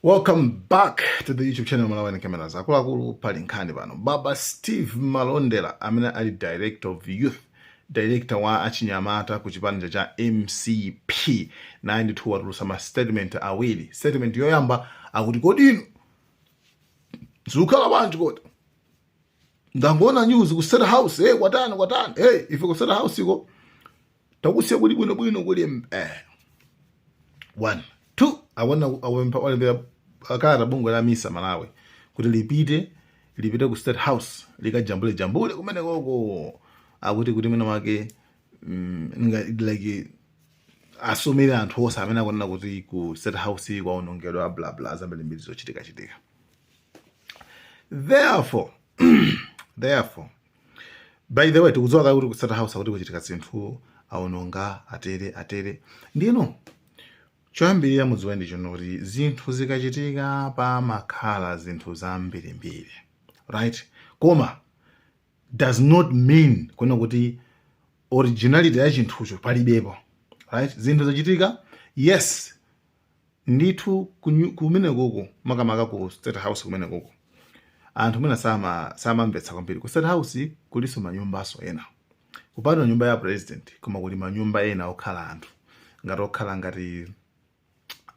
Welcome back to the YouTube channel Malawi Cameras. Akuluakulu, pali nkhani pano. Baba Steve Malondera amene ali director of youth, director wa achinyamata ku chipani cha MCP, naye ndithu watulutsa ma statement awiri. Statement yoyamba akuti, "Kodi inu zikukhala bwanji? Kodi ndangoona news ku State House, hey, kwatani kwatani? Hey, ife ku State House iko takusiya kuli bwinobwino kuli One, two, awona awalembera kalata bungwe la MISA Malawi kuti lipite ku State House likajambule jambule kumene koko, akuti kuti mwina wake like asumire anthu onse amene akunena kuti ku State House kwaonongedwa, bla bla, zambirimbiri zochitika chitika. Therefore, by the way, tikudziwa kale kuti ku State House akuti kuchitika zinthu, aononga, atere atere. Ndino choyambirira mudziwe ndi chino, kuti zinthu zikachitika pamakhala zinthu zambirimbiri, right? Koma does not mean kuona kuti originality ya chinthucho palibepo, right? Zinthu zachitika, yes, ndithu kumenekoko, makamaka ku State House kumenekoko, anthu mwina samamvetsa kwambiri. Ku State House kuliso manyumbaso ena kupatula nyumba ya president, koma kuli manyumba ena okhala anthu, ngati okhala ngati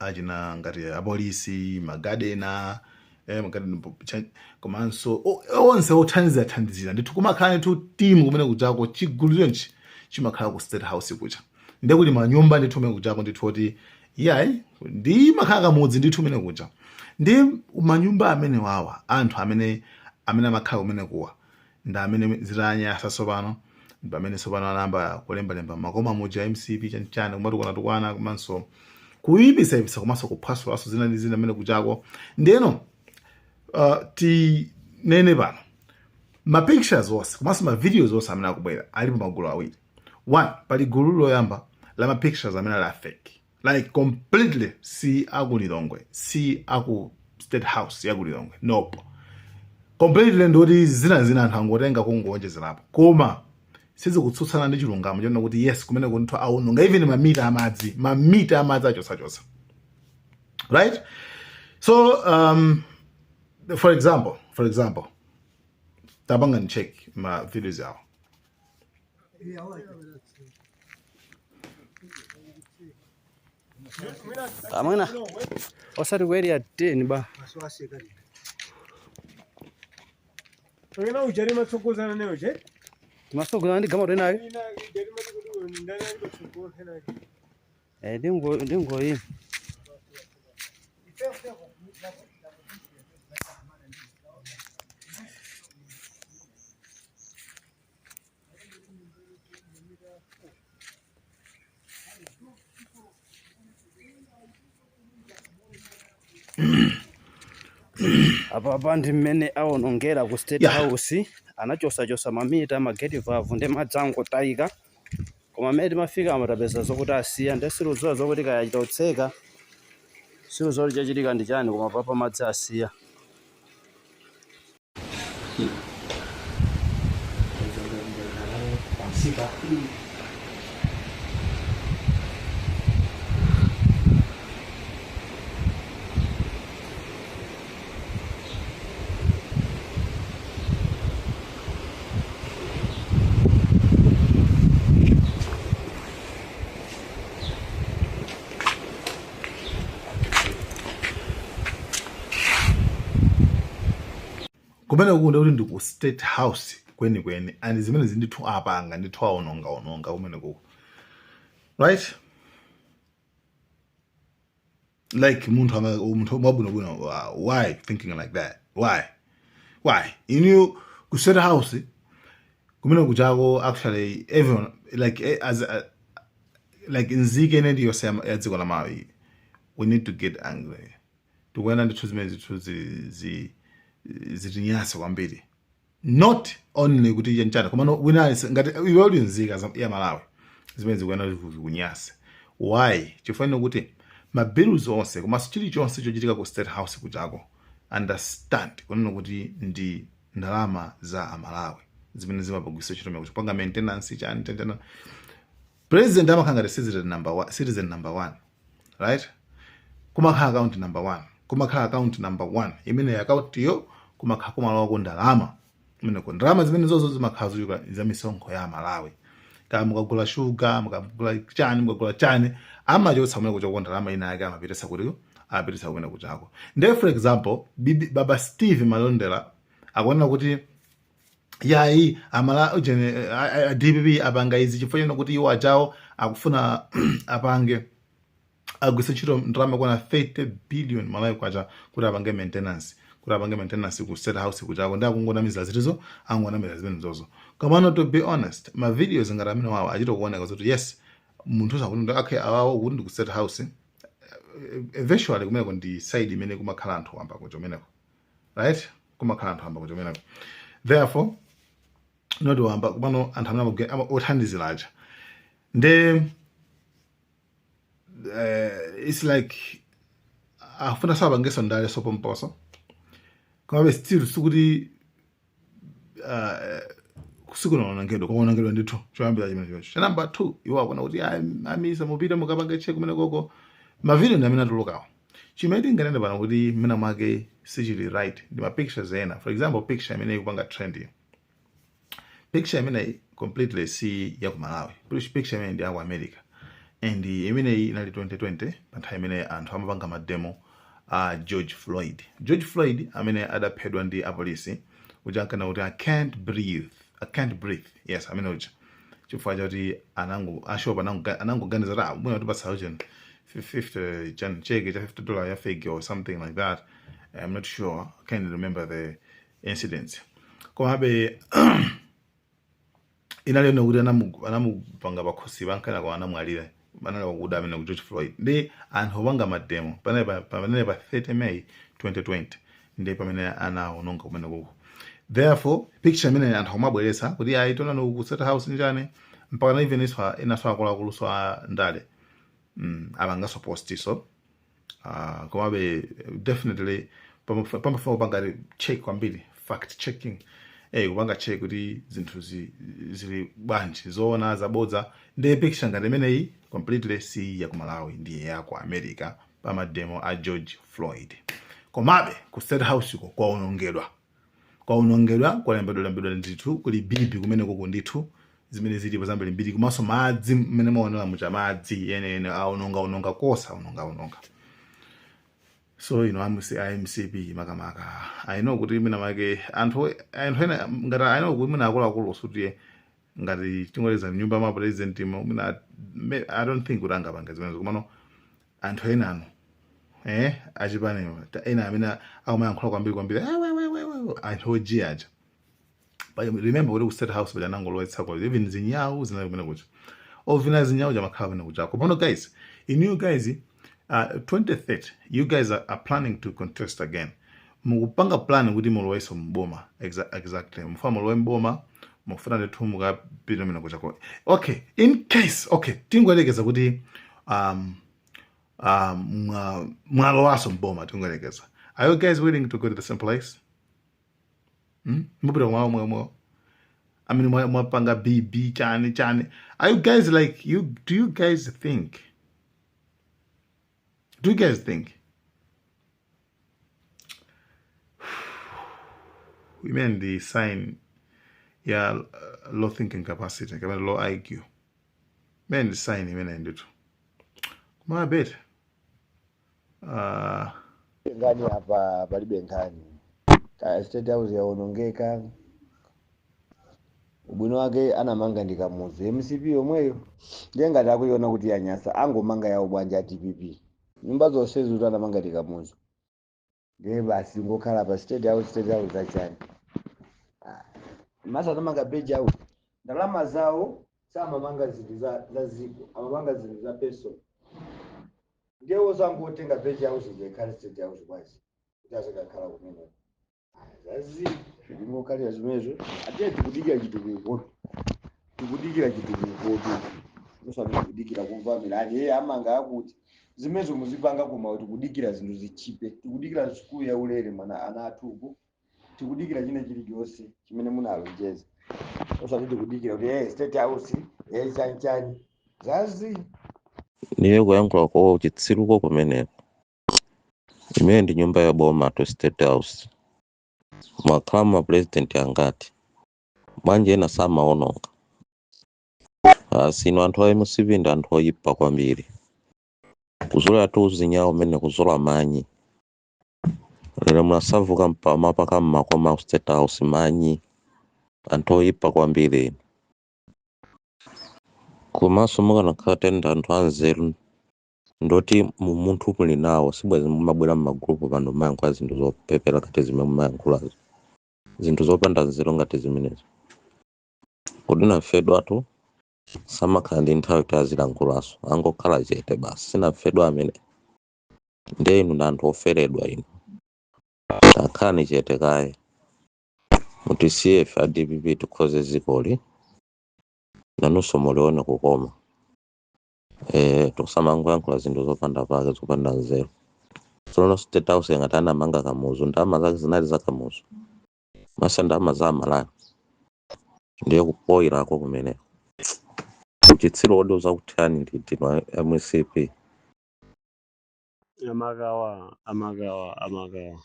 achina ngati apolisi, magadena, magadena, komanso onse othandizira thandizira ndithu. Kumakhala ndithu timu kumene kuchako, chigulu chonchi chimakhala ku State House kucha. Ndiye kuli manyumba ndithu kumene kuchako ndithu oti iyayi ndi makhala kamudzi ndithu kumene kucha. Ndi manyumba amene wawa anthu amene amakhala kumene kuwa ndi amene zitanyasa tsopano, ndi pamene tsopano anayamba kulembalemba makoma muja MCP chanichani, kumatukwana-tukwana, komanso kuyipisa-yipisa, komanso kuphwasulaso zina ndi zina amene kuchako. Ndiyeno tinene pano, ma pictures onse komanso ma videos onse amene akubwera alipo magulu awiri. One, pali gulu loyamba la ma pictures amene ali a fake, like completely si aku Lilongwe, si aku State House ya ku Lilongwe, nope, completely ndoti zina zina anthu angotenga kungoonjezerapo, koma sizikutsutsana ndi chilungamo chonena kuti yes, kumene kunthu aononga even mamita amadzi, mamita amadzi achosachosa, right? So for example, tapanga check ma videos yawo. Amwena osati ku Area 10 ba. Wena ujari matsogozana newe je? Timasogozana ndi galimoto inayo. Ina ujari matsogozana ndani ali patsogolo nake. Eh, ndingoyima. Apapa ndi mmene awonongera ku State House, anachosachosa mamita, ma gate valve, ndi madzi angotayika. Koma mmene timafika amatapeza zokuti asiya, ndi sitikudziwa zokuti kaya achita kutseka, sitikudziwa kuti chachitika ndi chani, koma papa madzi asiya. Kumene kunda kuti ndi ku State House kwenikweni, and zimene zindithu apanga ndithu aononga ononga kumene kuko, right? Like munthu mwabwinobwino, why thinking like that? Why inu ku State House kumene kuchako? Actually, everyone, like as a, like nzika ine ndiyonse ya dziko la Malawi, we need to get angry. Tikuona ndithu zimene zithu zitinyasa kwambiri, not only kuti chanchana, koma no, wina ngati iwe uli nzika ya Malawi, zimene zikuena zikunyasa. Why? Chifukwa kuti ma bills onse komanso chilichonse chochitika ku State House kuchako, understand kunena kuti ndi ndalama za Amalawi zimene zimapagwisa ntchito kuti kupanga maintenance, chani chani chani. President amakhala ngati citizen number one, citizen number one, right? Kumakhala account number one. Kumakhala account number 1 imene account yo kumakhala kumalowako ndalama kumeneko. Ndalama zimene zozo zimakhala zochokera za misonkho ya Malawi. Kaya mukagula shuga, mukagula chani, mukagula chani, amachotsa kumene kuchoko ndalama ina yake, amapitisa kuti amapitisa kumene kuchako. Ndiye for example, bibi, baba Steve Malondera akuonera kuti yayi, amala ujene a DPP apanga izi chifukwa chino kuti iwo ajawo akufuna apange agwise ntchito ndalama kwana 30 billion Malawi kwacha kuti apange maintenance ku State House kuchako, ndi akungonamiza zitizo, angonamiza zimene zozo. Komano to be honest, ma videos ngati amene wawo achita kuoneka kuti yes, munthu sakuti okay, awawo kuti ndi ku State House eventually kumeneko ndi side imene kumakhala anthu wamba kuchomeneko, right? Kumakhala anthu wamba kuchomeneko, therefore not wamba kumano anthu amene othandizira aja. Nde it's like afuna sapangeso ndale sopomposo, komabe still sikuti sikunaonongedwa, kwaonongedwa ndithu. Choyambira chimene chocho. Cha number 2, iwo akuona kuti amisa mupite mukapange check kumene koko. Mavideo ndi amene atulukawo. Chimene tinganene pano kuti mmene mwake sichili right ndi ma pictures ena. For example, picture imene ikupanga trend, picture imene completely si ya ku Malawi. Picture imene ndi ya ku America and imeneyi inali 2020, pa nthawi imene anthu amapanga mademo a George Floyd. George Floyd amene adaphedwa ndi apolisi uja ankana kuti "I can't breathe, I can't breathe." Yes, amene uja, chifukwa chakuti anango ashopa anangoganiza kuti ah, mwina tipatsa ujeni 50 chan cheque cha $50 ya fake or something like that. I'm not sure, I can't remember the incidents. Komabe inali yona kuti anamupanga pakhosi pankana kwa anamwalira, anali wakuda amene ku George Floyd. Ndi anthu opanga mademo pamene pa 30 May 2020 ndi pamene anaononga kumene kuko. Therefore picture imene anthu akumabweretsa kuti ayi, tionani ku State House njani, mpaka na even iso inaso akuluakuluso a ndale apanganso post iso. Komabe definitely pamafuna kupanga check kwambiri, fact checking, kupanga check kuti zinthu zili bwanji, zoona, zabodza. Ndi picture ngati imeneyi completely si ya ku Malawi, ndiye ya ku America pa mademo a George Floyd. Komabe ku State House ko kwaonongedwa, kwaonongedwa, kwalembedwa ndithu, kuli bibi kumene koko ndithu, zimene zilipo zambirimbiri, komanso madzi mmene maonera mucha, madzi yenene aononga ononga kosa ononga ononga. So ino a MCP makamaka, I know kuti mwina make anthu ena ngati, I know kuti mwina akuluakulu suti ngati tingoleza nyumba ma president mwina I don't think kuti angapange zimenezo. Komano anthu ena anu achipanewa ena amene akumayankhula kwambiri kwambiri, we, we, we, we, anthu ojiya aja. But remember kuti ku State House paja anangolowetsako even zinyawu zinali kumene kucha, ovina zinyawu jamakhala kumene kuchako. Pano guys, in you guys, 2030 you guys are planning to contest again. Mukupanga plan kuti mulowenso mboma. Exactly, mufuna mulowe mboma, mukufuna ndithu mukapita kumene kuchako. Okay, in case, okay, tingoyerekeza kuti mwalowaso mboma, tingoyerekeza, are you guys willing to go to the same place? Mupita kumalo omwe amene mwapanga bb chani chani? Are you guys like you do you guys think, do you guys think imene ndi sign ya low thinking capacity kapena low IQ? Imene ndi sign imene ndithu kumabeta. Nkhani apa palibe nkhani. Kaya State House yaonongeka, ubwino wake anamanga ndi Kamuzu, MCP yomweyo. Ndiye ngati akuiona kuti yanyasa, angomanga yawo bwanja a DPP? Nyumba zonse kuti anamanga ndi Kamuzu, ndiye basi ngokhala pa State House. State House zachani? Masa anamanga Page House, ndalama zawo. Samamanga zinthu za ziko, amamanga zinthu za person. Ndiye wozangotenga Page House ikhale State House bwanji, kuti azikakhala kumeneko? Zazi zilingokhalira zimenezo. Atiye tikudikira chitukuko, tikudikira chitukukotu, musati tikudikira kumva milani iye amanga akuti zimenezo muzipanga. Koma tikudikira zinthu zichipe, tikudikira sukulu ya ulere mana ana athuku, tikudikira china chilichonse chimene munalonjeza, osati tikudikira kuti State House chani chani, zazi. Ndiye kuyankhula kwa chitsiruko kumeneko. Imene ndi nyumba ya boma to State House. Mwakhala ma president angati? Bwanji ena samaononga? Asino anthu a MCP ndi anthu oyipa kwambiri. Kuzola tu zinyawo mene kuzola manyi. Lero munasavuka mapaka mmakoma ku State House manyi. Anthu oyipa kwambiri inu. Komanso mukanakhala tenda anthu anzeru ndoti munthu muli nawo, sibwezi mumabwera m'magulupu pano mumayankhula zinthu zopepera ngati zimene mumayankhulazo, zinthu zopanda nzeru ngati zimenezo. Kodi nafedwatu samakhala ndi nthawi kuti azilankhulaso, angokhala chete basi. Sinafedwa amene ndiye inu ndi anthu oferedwa inu, takhalani chete kaye, mutisiye ife a DPP tikhoze zikoli, nanunso mulione kukoma. Tosamangoyankhula zinthu zopanda pake, zopanda nzeru. Tsono State House ngati anamanga Kamuzu, ndalama zake zinali za Kamuzu masa, ndalama za Amalawi. Ndiye kupoyirako kumeneko uchitsiru wodi uzakuthani liti ma MCP? Amakawa, amakawa, amakawa,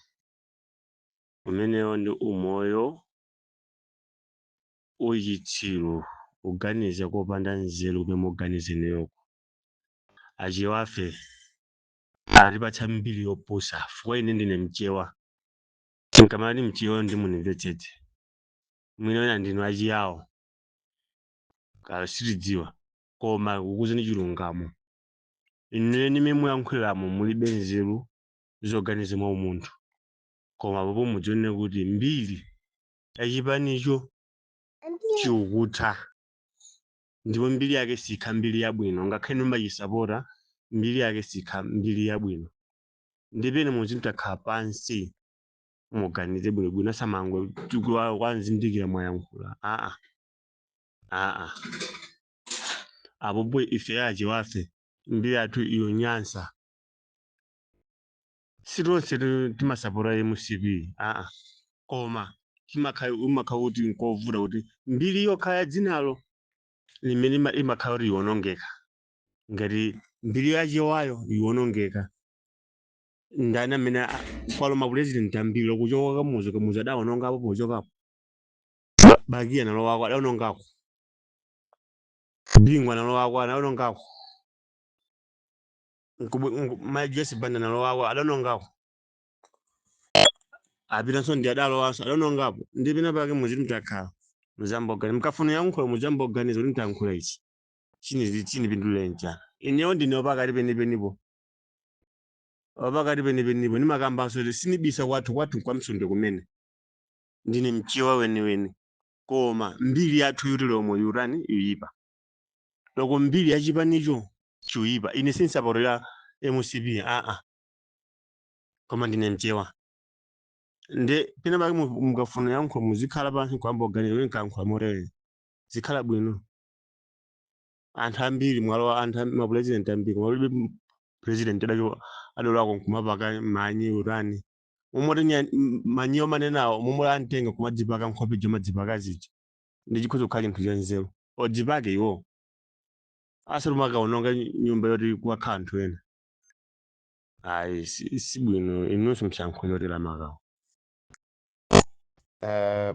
umenewo ndi umoyo uchitsiru, kuganiza kopanda nzeru kumene muganize neyoko. Achewafe atipatsa mbiri yopusa, fuka ine ndine Mchewa. Nkamati Mchewa ndi munimvetsetse, mwina wena ndinu Achiyawo kala sitidziwa, koma kukuzani chilungamo, ine nimene muyankhuliramo mulibe nzeru zoganiza mwa umunthu. Koma popo mudzione kuti mbiri yachipanicho chikutha, ndipo mbiri yake sikha mbiri yabwino. Ngakhale numachisapota, mbiri yake sikha mbiri yabwino. Ndipene muzimutakhala pansi, muganize bwinobwino, asamangwe kwanzindikira mwayankhula. Aa, aa, apopo ife Achewafe mbiri yathu iyonyansa. Sitonse timasapota MCP, aa, koma imakhala kuti nkovuta kuti mbiri yokha ya dzinalo limene imakhala kuti iwonongeka. Ngati mbiri yachewayo iwonongeka, ndani amene kwalo mapurezidenti ambiri lokuchoka Kamuzu? Kamuzu adawonongapo pochokapo. Bakiya nalowako, adawonongako. Bingu analowako, adawonongako. Mai Joyce Banda nalowako, adawonongako. Apitanso ndi adalowanso, adawonongapo. Ndi pena pake muziti mtakhala muzamboganiza, mkafuna yankhula muzamboganiza kuti mtayankhula ichi chini chinipindulire nchani. Inewo ndine wapakati penipenipo, wapakati penipenipo. Ndimakambanso kuti sinibisa kwathu, kwathu kwa Msundwe kumene ndine Mchewa weniweni. Koma mbiri yathu yuti lomwe yutani yuyipa loko, mbiri yachipanicho chuyipa. Ine sinsapotera MCP, aa, koma ndine Mchewa. Nde pena pake mukafuna yankhula muzikhala pansi kuyamba kuganiza kuti nkayankhula motere zikhala bwino. Anthu ambiri mwalowa, anthu mapurezidenti ambiri, koma palibe president adacho adolako nkumapaka manyi utani momwe manyiwo manenawo momwe amtenga kumadzipaka nkhope jomadzipaka zija. Ndi chikhoza kukhala chinthu cha nzeru odzipake iwo, asati makaononga nyumba yoti kuwakhala anthu ena. Ayi, si bwino. Inunso msankho yotera makawo.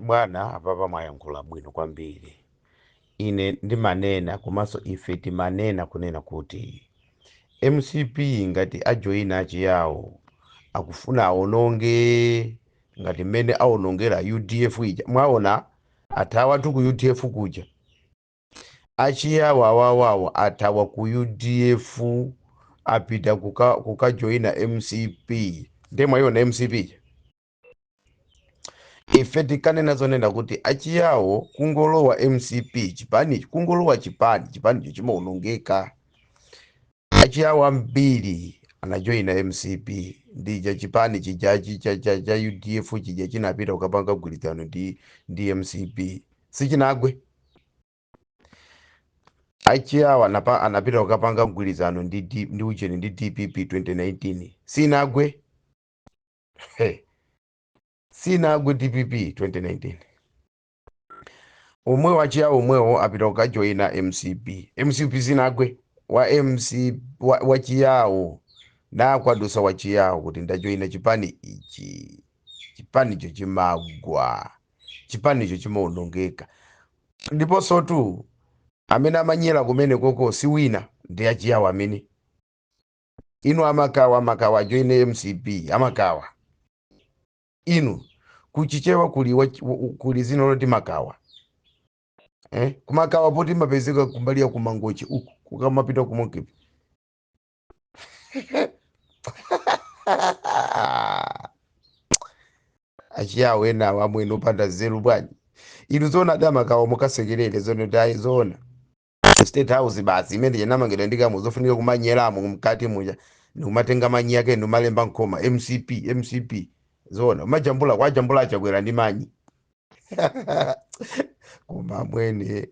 Bwana, apapa mwayankhula bwino kwambiri. Ine ndimanena, komanso ife timanena kunena kuti MCP ngati ajoyina Achiyawo, akufuna aononge ngati mmene aonongera UDF ija. Mwaona athawa tu ku UDF kuja. Achiyawo awawawo athawa ku UDF, apita kukajoyina MCP. Ndiye mwayiona MCP ija. Ife tikanena zonena kuti Achiyawo kungolowa MCP, chipani kungolowa chipani, chipanicho chimaonongeka. Achiyawo ambiri anajoyina MCP, ndija chipani chijachi cha UDF chija chinapita kukapanga gwirizano ndi MCP, sichinagwe. Achiyawo anapita kukapanga mgwirizano ndi ucheni, ndi DPP 2019, sinagwe. Hey. Sinagwe DPP 2019. Omwewo Achiyawo omwewo apita kukajoyina MCP, MCP sinagwe. Wa MC wa Chiyawo. Nakwadusa wachiyawo kuti ndajoyina chipani ichi, chipanicho chimagwa, chipanicho chimaonongeka. Ndiponso tu amene amanyera kumene koko si wina, ndi achiyawo amene inu amakawa, amakawa ajoine MCP, amakawa inu kuchichewa kuli kuli zina loti makawa, eh? Kumakawa poti mapezeka kumbali ya kumangochi uku kukamapita kumonkepi. Achiyawo enawo amwene opanda nzeru bwanji inu, zona adamakawa mukasekerere zona kuti ayi zona State House basi imene inamangidwa ndi Kamuzu, zofunika kumanyeramo mkati muja ndikumatenga manyi ake ndikumalemba nkhoma MCP MCP, zona umajambula kwajambula achakwera ndi manyi. Koma amwene